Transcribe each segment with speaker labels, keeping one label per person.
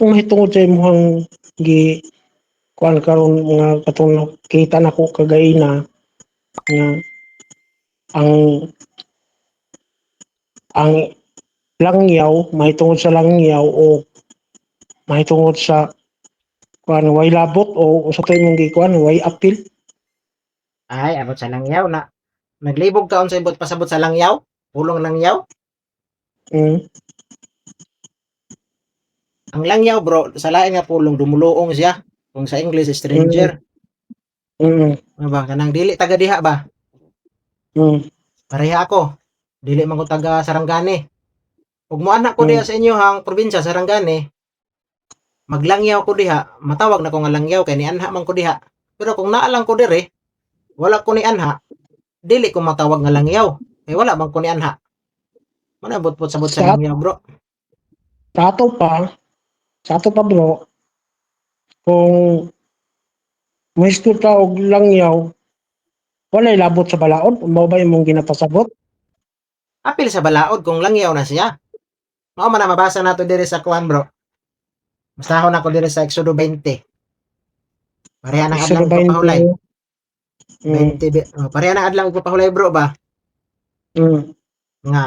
Speaker 1: Kung mahitungod sa imong gi kuan karon, mga katong kita nako kagaina nga ang langyaw, mahitungod sa langyaw o mahitungod sa kuan, way labot o sa to imong gikuan, way apil.
Speaker 2: Ay, abot sa langyaw na. Naglibog ka unsa ibot pasabot sa langyaw? Pulong langyaw?
Speaker 1: Mm.
Speaker 2: Ang langyaw, bro, sa lain nga pulong, dumuluong siya. Kung sa English, stranger. Ano ba kanang dili taga diha ba? Pareha ako. Dili man ko taga Sarangani. Ug moanak ko diha sa inyohang probinsya, Sarangani, maglangyaw ko diha, matawag na ko nga langyaw kay nianha man ko diha. Pero kung naa lang ko diri, wala ko nianha, dili ko matawag nga langyaw. Kay wala man ko nianha. Manabot po sabot sa langyaw, bro.
Speaker 1: Sa ato pa, bro, kung mohisgot ka og langyaw, walay labot sa balaod, mao ba imong ginapasabot?
Speaker 2: Apil sa balaod kung langyaw na siya. Mao man na mabasa nato diri sa kuan, bro. Basahon ako diri sa Exodo 20. Pareha ng
Speaker 1: Exodo
Speaker 2: adlaw ipapahulay.
Speaker 1: 20.
Speaker 2: 20 oh, pareha ng adlaw ipapahulay, bro, ba? Nga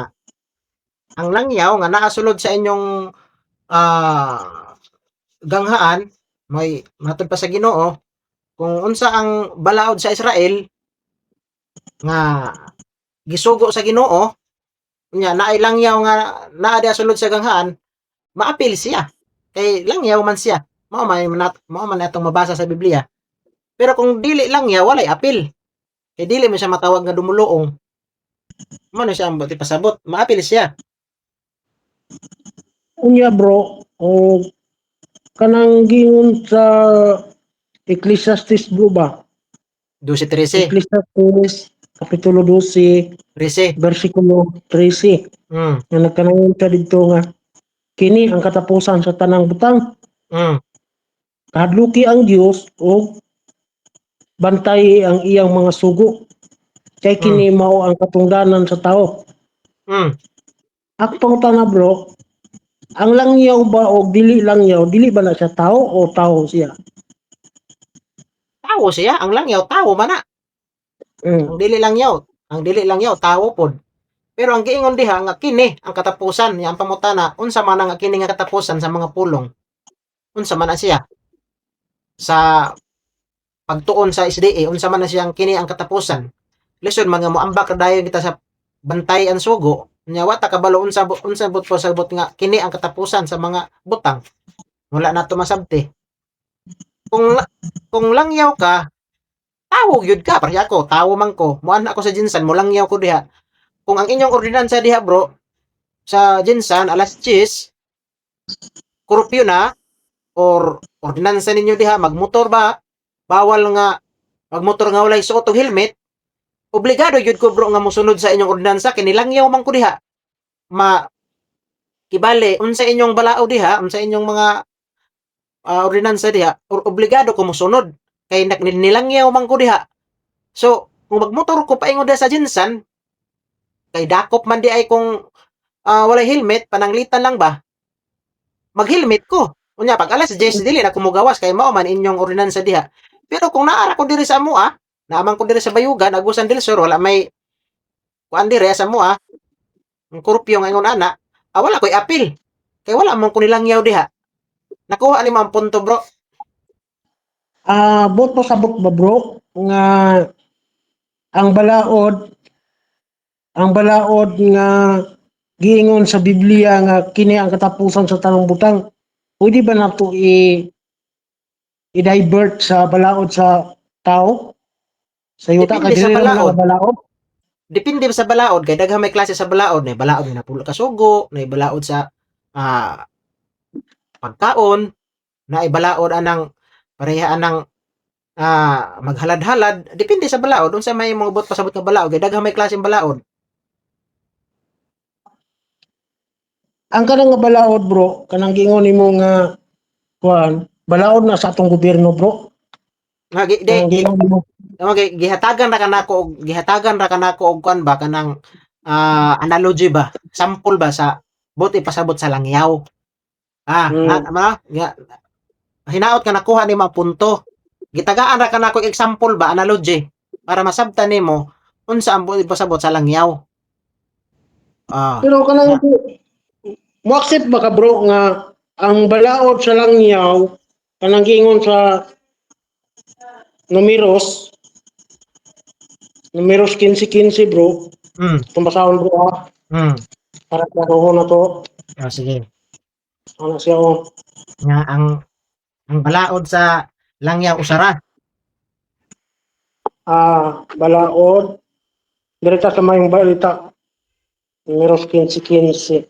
Speaker 2: ang langyaw nga naa sulod sa inyong ganghaan may matod pa sa Ginoo kung unsa ang balaod sa Israel nga gisugo sa Ginoo, unya naay langyaw nga naa diha sulod sa ganghaan, maapil siya kay langyaw man siya. Mao man atong mabasa sa Biblia. Pero kung dili langyaw, walay apil kay dili mo siya matawag nga dumuluong. Mao na siya ang buot ipasabot, maapil siya.
Speaker 1: Unya, bro, o kanang giingon sa Ecclesiastes, bro, ba?
Speaker 2: 12:13.
Speaker 1: Ecclesiastes kapitulo 12
Speaker 2: 13.
Speaker 1: Bersikulo 13 nga nagkanangon ka didto nga kini ang katapusan sa tanang butang. Kahadluki ang Dios o bantay ang iyang mga sugo. Kay kini mao ang katungdanan sa tao. Ako pangutana, bro, ang langyaw ba o dili langyaw, dili ba na siya tao o tao siya?
Speaker 2: Tao siya, ang langyaw tao man na. Ang dili langyaw tao pod. Pero ang giingon diha nga kini ang katapusan, nya ang pangutana, unsa man ang kini nga katapusan sa mga pulong? Unsa man na siya? Sa pagtuon sa SDA, unsa man na siyang kini ang katapusan? Lisod man nga moambak ra dayon kita sa bantay ang sugo, nya wa ta kabalo unsa but pasabot nga kini ang katapusan sa mga butang. Wala nato masabti. Kung langyaw ka, tawo gyud ka, pareha ako, tawo man ko. Muana ako sa GenSan, molangyaw ko diha. Kung ang inyong ordinansa diha, bro, sa GenSan alas 10 curfew na or ordinansa ninyo diha magmotor ba, bawal nga magmotor nga walay suot og helmet, obligado gyud ko, bro, nga mosunod sa inyong ordinansa kay nilangyaw man ko diha. Ma kibali unsa inyong balaod diha, unsa inyong mga ordinansa diha, or obligado ko mosunod kay nilangyaw man ko diha. So, kung magmotor ko paingon diha sa GenSan, kay dakop man di ay kung walay helmet, pananglitan lang ba? Mag-helmet ko. Unya pag alas 10 dili na ko mogawas kay mao man inyong ordinansa diha. Pero kung naara ko diri sa amoa, naaman ko diri sa Bayugan, Agusan del Sur, wala may kuan diri sa amoa, ang curfew nga ingon ana, wala ko'y apil. Kay wala man ko nilangyaw diha. Nakuha nimo ang punto, bro?
Speaker 1: Buot pasabot ba, bro, nga ang balaod nga giingon sa Biblia nga kini ang katapusan sa tanang butang, pwede ba nato i i-divert sa balaod sa tao? Sa yuta
Speaker 2: Depende
Speaker 1: kay
Speaker 2: sa
Speaker 1: dili naman
Speaker 2: balaod.
Speaker 1: ang balaod.
Speaker 2: Depende sa balaod kay daghan may klase sa balaod, nay balaod nga napulo ka sugo, nay balaod sa pagkaon, naay balaod anang pareha anang maghalad-halad, depende sa balaod unsa may mga buot pasabot nga balaod kay daghan may klaseng balaod.
Speaker 1: Ang kanang nga balaod, bro, kanang giingon nimo nga kuan, balaod na sa atong gobyerno, bro.
Speaker 2: Nga gi, di,
Speaker 1: Kanang giingon nimo.
Speaker 2: Okay, gihatagan ra kanako og kuan ba kanang analogy ba, sample ba sa buot ipasabot sa langyaw. Ah, na, ma, nga, hinaot nga nakuha nimo ang punto. Gitagaan ra ka nako example ba, analogy, para masabtan nimo unsa ang buot ipasabot sa langyaw. Ah,
Speaker 1: Pero kanang mo accept ba ka, bro, nga ang balaod sa langyaw, kanang giingon sa Numeros 15:15, bro? Itong basahon, bro, ha? Para klaro na to.
Speaker 2: Oh, sige.
Speaker 1: Ano siya, oh.
Speaker 2: Nga ang balaod sa langyaw usara.
Speaker 1: Ah, balaod. Direta sa mayong balita. Numeros 15:15.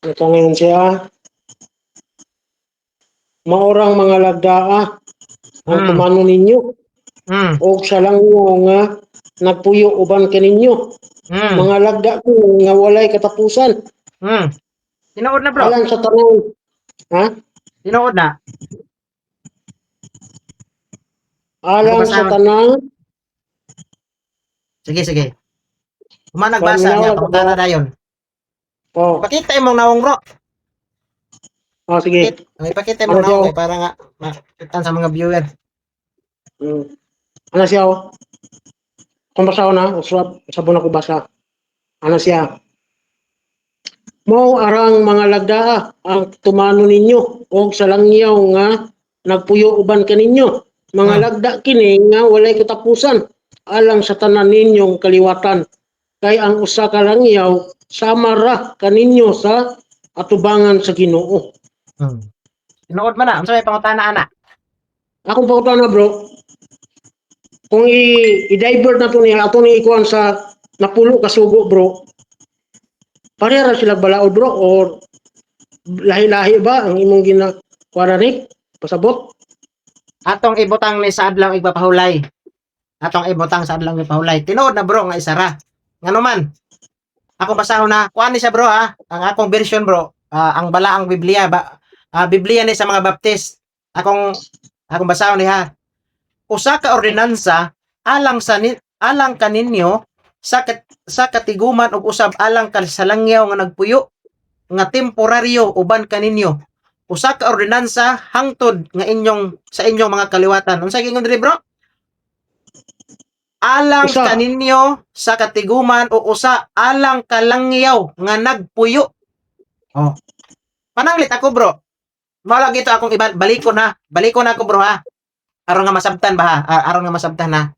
Speaker 1: Ito ngayon siya. Maorang mga lagdaa ang tumano ninyo o sa langyaw nga nagpuyo uban kaninyo. Mga lagda ko nga walay katapusan.
Speaker 2: Tinuod na, bro.
Speaker 1: Alang sa tanan. Ha?
Speaker 2: Tinuod na.
Speaker 1: Alang sa tanan.
Speaker 2: Sige, sige. Uma nagbasa niya, pangutana dayon.
Speaker 1: Oh,
Speaker 2: Pakita imong nawong, bro.
Speaker 1: oh, sige.
Speaker 2: Ipakita imong
Speaker 1: Ano
Speaker 2: nawong
Speaker 1: daw?
Speaker 2: kay para nga makitan sa mga viewer.
Speaker 1: Ano siya, oh? Kung basa na, usap, sabon ako basa. Ano siya? Mao arang mga lagdaa ang tumano ninyo og sa langyaw nga nagpuyo uban kaninyo. Mga lagda kini nga walay katapusan alang sa tanan ninyong kaliwatan. Kay ang usa ka langyaw sama ra kaninyo sa atubangan sa Ginoo.
Speaker 2: Tinuod man na. Unsa may pangutana ana?
Speaker 1: Akong pangutana, bro, kung i-divert na to niya, ato ni ikuan sa napulo kasugo, bro, pareha ra sila balaod, bro, or lahi-lahi ba ang imong ginakuha ni? Pasabot?
Speaker 2: Atong ibutang ni sa adlaw igpapahulay. Atong ibutang sa adlaw igpapahulay. Tinuod na, bro, nga isara. Ngano man? Ako basahon na. Kuan ni siya, bro, ha. Ang akong version, bro. Ang balaang Biblia ba, Biblia ni sa mga Baptist. Akong akong basahon ni, ha. Usa ka ordinansa alang sa ni, alang kaninyo sa katiguman ug usab alang ka sa langyaw nga nagpuyo nga temporaryo uban kaninyo, usa ka ordinansa hangtod nga inyong sa inyong mga kaliwatan. Unsa giingon diri, bro? Alang
Speaker 1: Usa.
Speaker 2: kaninyo sa katiguman o usa alang kalangyaw nga nagpuyo. Oh. Pananglit ako, bro. Mao lagi to akong iba, baliko na. Baliko na ako, bro, ha. Aron nga masabtan ba, ha? Aron nga masabtan na.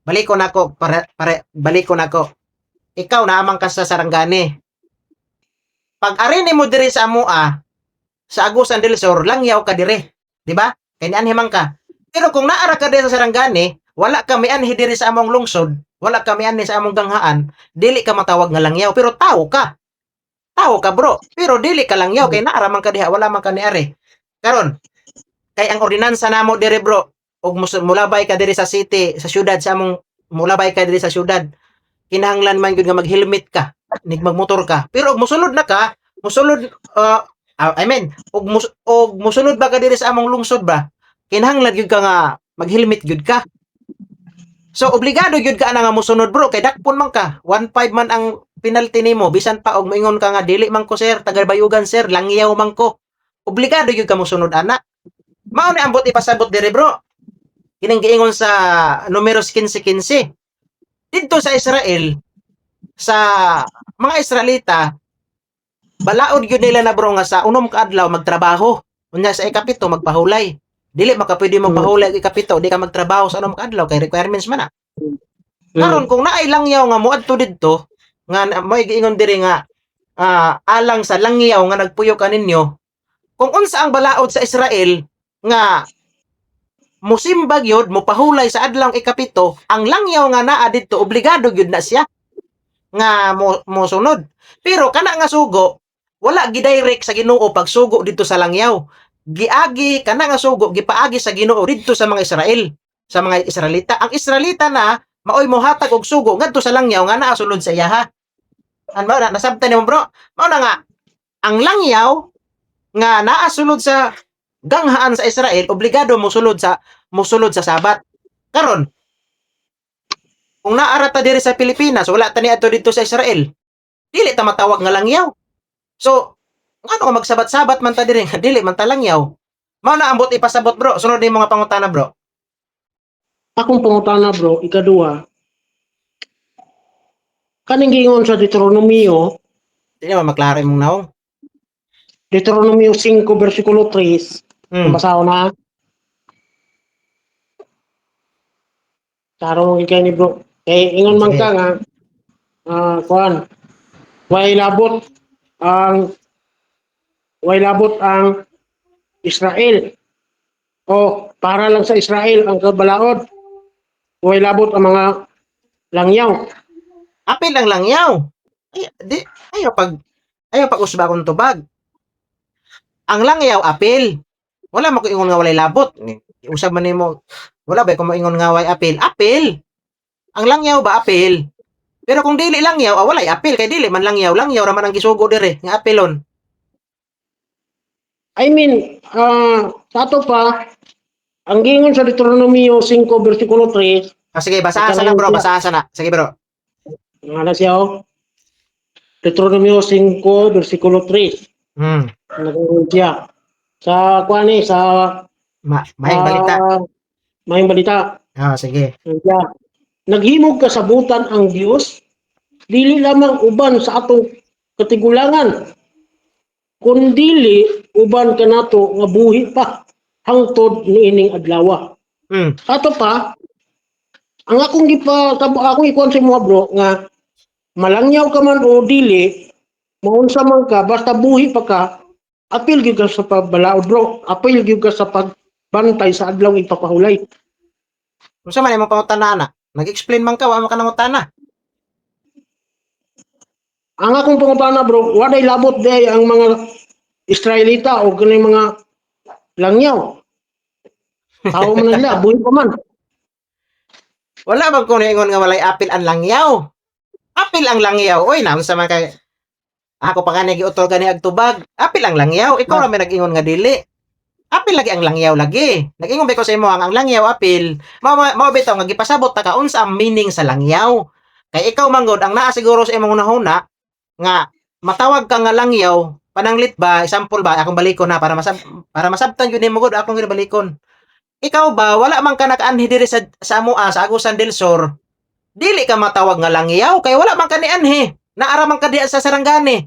Speaker 2: Baliko na ako pare, pare baliko na ako. Ikaw naamang ka sa Sarangani. Pag ari nimo diri sa amoa, sa Agusan del Sur, langyaw ka dire, di ba? Kay nianhi man ka. Pero kung naara ka dire sa Sarangani, wala ka mianhi diri sa among lungsod, wala ka mianhi sa among ganghaan, dili ka matawag nga langyaw, pero tao ka. Tao ka, bro, pero dili ka langyaw kay naara man ka diha, wala man ka niari. Karon, kay ang ordinansa namo dire, bro, og mulabay ka diri sa city, sa syudad sa among mulabay ka diri sa syudad, kinahanglan man gyud nga mag-helmet ka, nig magmotor ka. Pero og mosulod na ka, mosulod I mean, og mosulod ba ka diri sa among lungsod ba? Kinahanglan gyud ka nga mag-helmet gyud ka. So obligado gyud ka ana nga mosunod, bro, kay dakpon man ka. 1.5 man ang penalty nimo bisan pa og moingon ka nga dili man ko, sir, taga Bayugan, sir, langyaw man ko. Obligado gyud ka mosunod ana. Mao ni ambot ipasabot diri, bro. Kining giingon sa Numeros 15:15. Didto sa Israel, sa mga Israelita, balaod gyud nila na, bro, nga sa unom ka adlaw magtrabaho. Unya sa ikapito magpahulay. Dili makapwede magpahulay og ikapito, di ka magtrabaho sa unom ka adlaw kay requirements man na. Karon kung naay langyaw nga moadto didto nga mo'y giingon diri nga alang sa langyaw nga nagpuyo kaninyo, kung unsa ang balaod sa Israel nga musimba gyud, mopahulay sa adlawng ikapito, ang langyaw nga naa didto obligado gyud na siya nga mo mosunod. Pero kana nga sugo wala gidirect sa Ginoo pagsugo didto sa langyaw. Giagi kana nga sugo, gipaagi sa Ginoo didto sa mga Israel, sa mga Israelita. Ang Israelita na maoy mohatag og sugo ngadto sa langyaw nga naa sulod sa iyaha. An mao na nasabtan nimo, bro? Mao na nga ang langyaw nga naa sulod sa ganghaan sa Israel obligado mosulod sa Sabat. Karon kung naara ta diri sa Pilipinas, wala ta niadto didto sa Israel, dili ta matawag nga langyaw. So Ngano nga magsabat-sabat man ta diri nga dili man ta langyaw? Mao na ambot ipasabot, bro. Sunod ni mga pangutana, bro.
Speaker 1: Akong pangutana, bro, ikaduha. Kaning giingon sa Deuteronomio,
Speaker 2: Di naman maklaro imong nawong.
Speaker 1: Deuteronomio 5 versikulo 3, basahon na. Tarong kay ni, bro. Kay ingon man
Speaker 2: Sige.
Speaker 1: ka nga kuan, way labot ang Israel. O para lang sa Israel ang kabalaod. Way labot ang mga langyaw.
Speaker 2: Apil ang langyaw. Ay, di, ayaw pag usba akong tubag. Ang langyaw apil. Wala mo ko ingon nga walay labot. Usab man nimo. Wala ba ko moingon nga way apil? Apil. Ang langyaw ba apil? Pero kung dili langyaw, walay apil kay dili man langyaw. Langyaw ra man ang gisugo dire nga apilon.
Speaker 1: I mean, sa ato pa, ang giingon sa Deuteronomio 5 versikulo 3,
Speaker 2: Sige, basahan sana, bro, basahan sana. Sige, bro.
Speaker 1: Nga na siya, oh. Deuteronomio 5 versikulo 3. Nag-ingon siya. Sa kuan ni sa
Speaker 2: Maayong balita.
Speaker 1: Maayong balita.
Speaker 2: Ah, sige.
Speaker 1: Ingon siya. Naghimog kasabutan ang Dios dili lamang uban sa atong katigulangan, kundili uban kanato nga buhi pa hangtod niining adlaw. Ato pa, ang akong gipa akong ikuan sa imo, bro, nga malangyaw ka man o dili, maunsa man ka, basta buhi pa ka, apil gyud ka sa pagbalaod, bro. Apil gyud ka sa pagbantay sa adlaw ipapahulay.
Speaker 2: Unsa man imong pangutana ana? Nag-explain man ka, wa man ka nangutana.
Speaker 1: Ang akong pangutana, bro, walay labot day ang mga Israelita o kaning mga langyaw. Tao man nila, buhi pa man.
Speaker 2: Wala bang kung niingon nga walay apil ang langyaw? Apil ang langyaw. Oy, naunsa man kay ako pa gani giutol gani ag tubag. Apil ang langyaw. Ikaw ra may nag-ingon nga dili. Apil lagi ang langyaw lagi. Nag-ingon ba ko sa imo ang langyaw apil? Mao bitaw nga gipasabot ta ka unsa ang meaning sa langyaw. Kay ikaw manggod ang naa siguro sa imong hunahuna nga matawag ka nga langyaw pananglit ba, example ba, akong balikon na para masabtan gyud nimo gud akong ginabalikon. Ikaw ba wala man ka nakaanhi diri sa amoa sa Agusan del Sur, dili ka matawag nga langyaw kay wala man ka nianhi. Naara man ka diha sa Sarangani.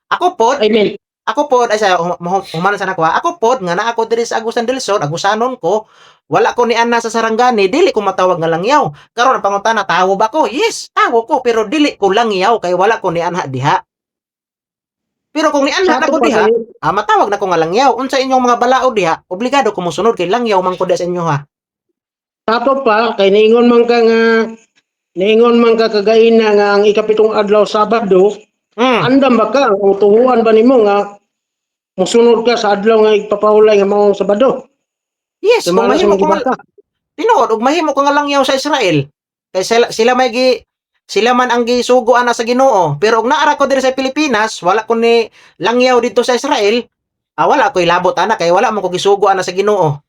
Speaker 2: Ako pod,
Speaker 1: I mean,
Speaker 2: ako pod ay sa human sa nakuha. Ako pod nga naa ako diri sa Agusan del Sur, Agusanon ko, wala ko niana sa Sarangani, dili ko matawag nga langyaw. Karon ang pangutana, tawo ba ko? Yes, tawo ko, pero dili ko langyaw kay wala ko nianha diha. Pero kung nianha
Speaker 1: sa
Speaker 2: na
Speaker 1: ato
Speaker 2: ko
Speaker 1: pa
Speaker 2: diha,
Speaker 1: kay
Speaker 2: matawag na ko nga langyaw. Unsa inyong mga balao diha, obligado ko mosunod kay langyaw man ko diha sa inyo ha.
Speaker 1: Sa ato pa kay niingon man ka kagaina nga ang ikapitong adlaw Sabado, andam ba ka o tuhuan ba nimo nga musunod ka sa adlaw nga ipapahulay nga maong Sabado?
Speaker 2: Yes, kung
Speaker 1: Sumala sa
Speaker 2: mahimo
Speaker 1: mga
Speaker 2: ko nga
Speaker 1: gibasa.
Speaker 2: tinuod ug mahimo ko nga langyaw sa Israel. Kay sila man ang gisugo ana sa Ginoo. Pero og naara ko diri sa Pilipinas, wala ko ni langyaw dito sa Israel, wala ko'y labot ana kay wala man ko gisugo ana sa Ginoo.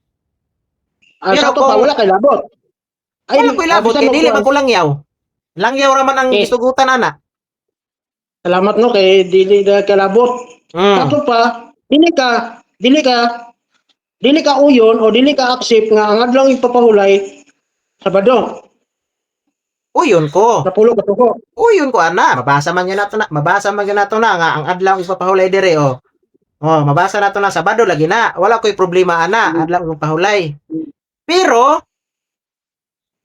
Speaker 2: Pero
Speaker 1: Sa ato pa wala kay labot. Ay,
Speaker 2: Wala ko'y labot
Speaker 1: bisan
Speaker 2: kay
Speaker 1: og
Speaker 2: dili
Speaker 1: kuan.
Speaker 2: man ko langyaw. Langyaw ra man ang gisugutan ana.
Speaker 1: Salamat no kay dili na kalabot. Sa ato pa dili ka uyon o dili ka accept nga ang adlaw ipapahulay Sabado.
Speaker 2: Uyon ko.
Speaker 1: Napulo ka tuko.
Speaker 2: Uyon ko ana. Mabasa man yun nato na. Mabasa man yun nato na nga ang adlaw ipapahulay dire oh. Oh, mabasa nato na Sabado lagi na. Wala ko'y problema ana, adlaw ipapahulay. Pero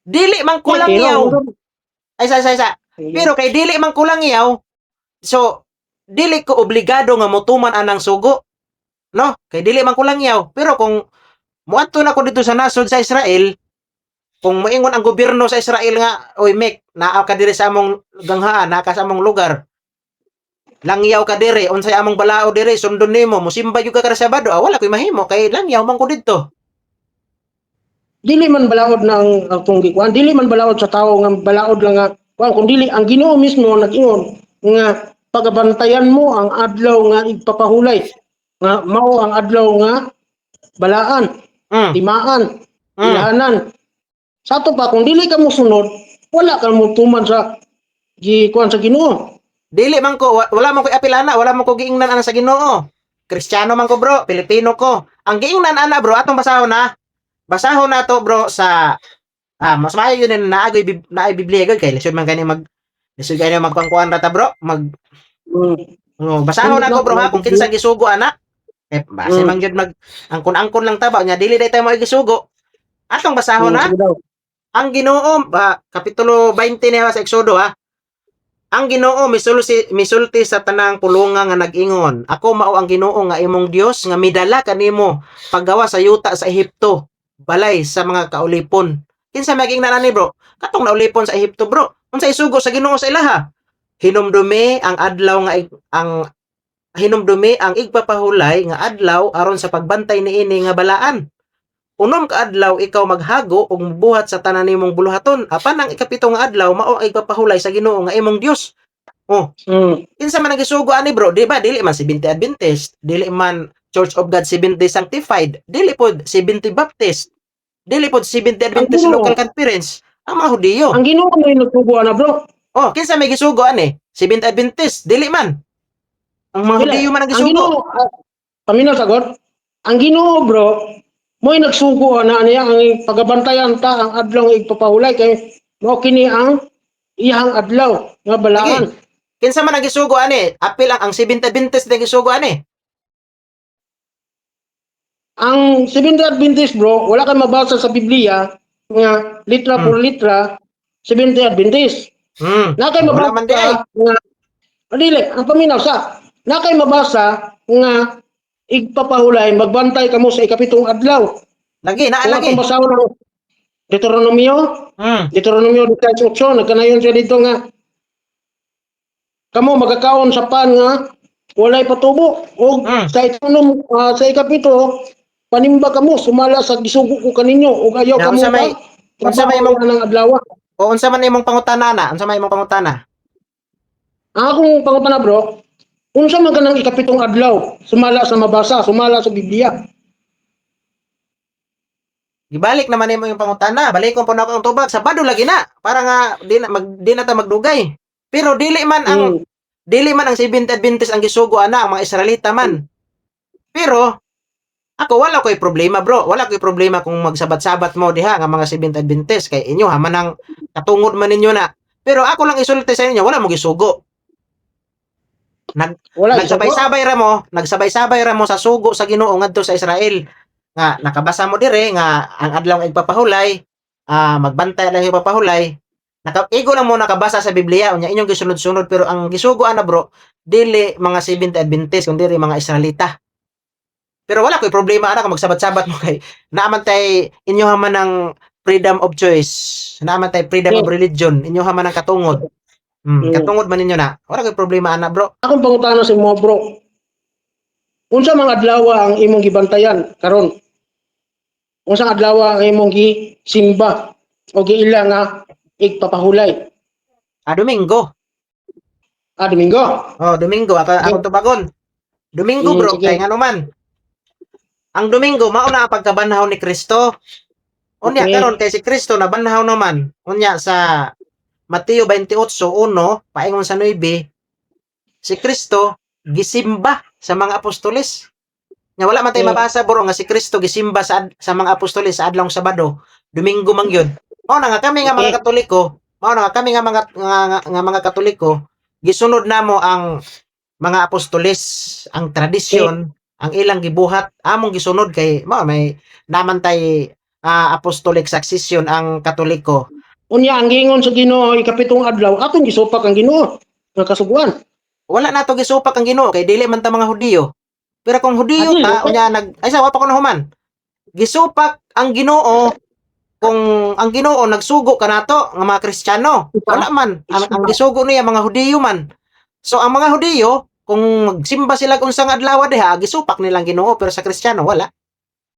Speaker 2: dili man kulang yaw. Ay sa sa sa. Pero kay dili man kulang yaw. So dili ko obligado nga motuman anang sugo. No, kay dili man kulang yaw. Pero kung muadto na ko dito sa nasod sa Israel, kung moingon ang gobyerno sa Israel nga, "Oy Mek, naa ka diri sa among ganghaan, naa ka sa among lugar. Langyaw ka diri, unsay among balao diri, sundon nimo, musimba gyud ka kada Sabado." Wala koy mahimo kay langyaw man ko didto.
Speaker 1: Dili man balaod na ang akong gikuan, dili man balaod sa tawo nga balaod lang nga kuan, kung dili ang Ginoo mismo nag-ingon nga pagabantayan mo ang adlaw nga ipapahulay nga mao ang adlaw nga balaan, timaan, ilahanan. Sa ato pa kung dili ka mosunod, wala ka mo tuman sa gikuan sa Ginoo.
Speaker 2: Dili man ko, wala man ko apilana, wala man ko giingnan ana sa Ginoo. Kristiyano man ko, bro, Pilipino ko. Ang giingnan ana, bro, atong basahon na. Basahon na to, bro, sa mas maayo yun na naagoy naay Biblia gud kay lisod man kani mag lisod kani magpangkuan ra ta, bro. Mag oh, basahon na ko, bro, ha, kung kinsa gisugo ana. Eh base man gyud mag angkon-angkon lang ta ba nya dili day tayo mo gisugo. Atong basahon na. Ang Ginoo, kapitulo 20 niya sa Exodo ha. Ang Ginoo misulti misulti sa tanang pulunga nga nag-ingon, "Ako mao ang Ginoo nga imong Dios nga midala kanimo paggawa sa yuta sa Ehipto, balay sa mga kaulipon." Kinsa may giingnan ani, bro? Katong naulipon sa Ehipto, bro. Unsa isugo sa Ginoo sa ilaha? Hinumdumi ang adlaw nga ang hinumdumi ang igpapahulay nga adlaw aron sa pagbantay niini nga balaan. 6 ka adlaw ikaw maghago ug mubuhat sa tanan nimong buluhaton. Apan ang 7 nga adlaw mao ang igpapahulay sa Ginoo nga imong Dios. Kinsa man ang gisugo ani, bro? Di ba? Dili man Seventh Adventist, dili man Church of God Seventh Day Sanctified, dili pod Seventh Baptist, dili pod Seventh Adventist
Speaker 1: Ginoo.
Speaker 2: Local Conference, ang mga Hudiyo.
Speaker 1: Ang Ginoo may nagsugo ana, bro.
Speaker 2: Oh, kinsa may gisugo ani? Seventh Adventist, dili man. Ang mga
Speaker 1: Dili.
Speaker 2: Hudiyo man ang
Speaker 1: Ang
Speaker 2: gisugo.
Speaker 1: Ginoo, paminaw sagot. Ang Ginoo, bro, mo'y nagsugo ana niya ang pagabantayan ta ang adlaw nga igpapahulay kay mao kini ang iyang adlaw nga balaan.
Speaker 2: Kinsa man ang gisugo ani? Apil ang Seventh Adventist na gisugo ani.
Speaker 1: Ang Seventh Adventist, bro, wala kang mabasa sa Biblia nga litra por litra Seventh Adventist. Na kay
Speaker 2: Wala man di ay.
Speaker 1: mabasa nga dili ang paminaw sa na kay mabasa nga igpapahulay magbantay kamo sa 7 adlaw.
Speaker 2: Lagi naa
Speaker 1: Kung
Speaker 2: lagi.
Speaker 1: atong basahon ang Deuteronomio, Deuteronomio 18, nagkanayon siya dito nga kamo magakaon sa pan nga walay patubo og sa itunom sa 7 panimba kamo sumala sa gisugo ko kaninyo ug ayaw
Speaker 2: Na,
Speaker 1: kamo
Speaker 2: unsa may
Speaker 1: trabaho ng adlaw.
Speaker 2: O unsa man imong pangutana na? Unsa may imong pangutana?
Speaker 1: Ang akong pangutana, bro, unsa man kanang 7 adlaw sumala sa mabasa, sumala sa Biblia?
Speaker 2: Gibalik naman nimo yung pangutana. Balikon po na ako ang tubag. Sabado lagi na. Para nga di na ta magdugay. Pero dili man ang dili man ang Seventh Adventist ang gisugo ana, ang mga Israelita man. Pero ako wala ko'y problema, bro. Wala ko'y problema kung magsabat-sabat mo diha nga mga Seventh Adventist kay inyo ha man ang katungod man ninyo na. Pero ako lang isulti sa inyo, wala mo gisugo.
Speaker 1: Wala.
Speaker 2: Nagsabay-sabay ra mo sa sugo sa Ginoo ngadto sa Israel. Nga nakabasa mo dire nga ang adlaw nga igpapahulay, magbantay lang igpapahulay. Naka igo lang mo nakabasa sa Biblia unya inyong gisunod-sunod, pero ang gisugo ana, bro, dili mga Seventh Adventist kundi mga Israelita. Pero wala ko'y problema ana kung magsabat-sabat mo kay naaman tay inyo man ang freedom of choice, naaman tay freedom of religion, inyo man ang katungod. Katungod man ninyo na. Wala ko'y problema ana, bro.
Speaker 1: Akong pangutana sa imo, bro. Unsa mga adlaw ang imong gibantayan karon? Unsa adlaw ang imong gisimba o giila nga igpapahulay?
Speaker 2: Ah, Domingo.
Speaker 1: Ah, Domingo.
Speaker 2: Oh, Domingo ako akong tubagon. Domingo, bro,
Speaker 1: Sige.
Speaker 2: kay ngano man. Ang Domingo mao na ang pagkabanhaw ni Kristo. Unya karon kay si Kristo nabanhaw naman. Unya sa Mateo 28:1 paingon sa 9, si Kristo gisimba sa mga apostoles. Nga wala man tay mabasa, bro, nga si Kristo gisimba sa mga apostoles sa adlawng Sabado, Domingo man gyud. Mao na nga kami nga mga Katoliko, mao na nga kami nga mga Katoliko, gisunod namo ang mga apostoles, ang tradisyon, ang ilang gibuhat, among gisunod kay mao may naman tay apostolic succession ang Katoliko.
Speaker 1: Unya ang giingon sa Ginoo 7 adlaw, atong gisupak ang Ginoo nga kasuguan.
Speaker 2: Wala nato gisupak ang Ginoo kay dili man ta mga Hudiyo. Pero kung Hudiyo ta, unya nag ay sa wa pa ko nahuman. Gisupak ang Ginoo kung ang Ginoo nagsugo kanato nga mga Kristiyano. Wala man ang gisugo niya mga Hudiyo man. So ang mga Hudiyo kung magsimba sila kung unsang adlaw diha, gisupak nilang Ginoo, pero sa Kristiyano wala.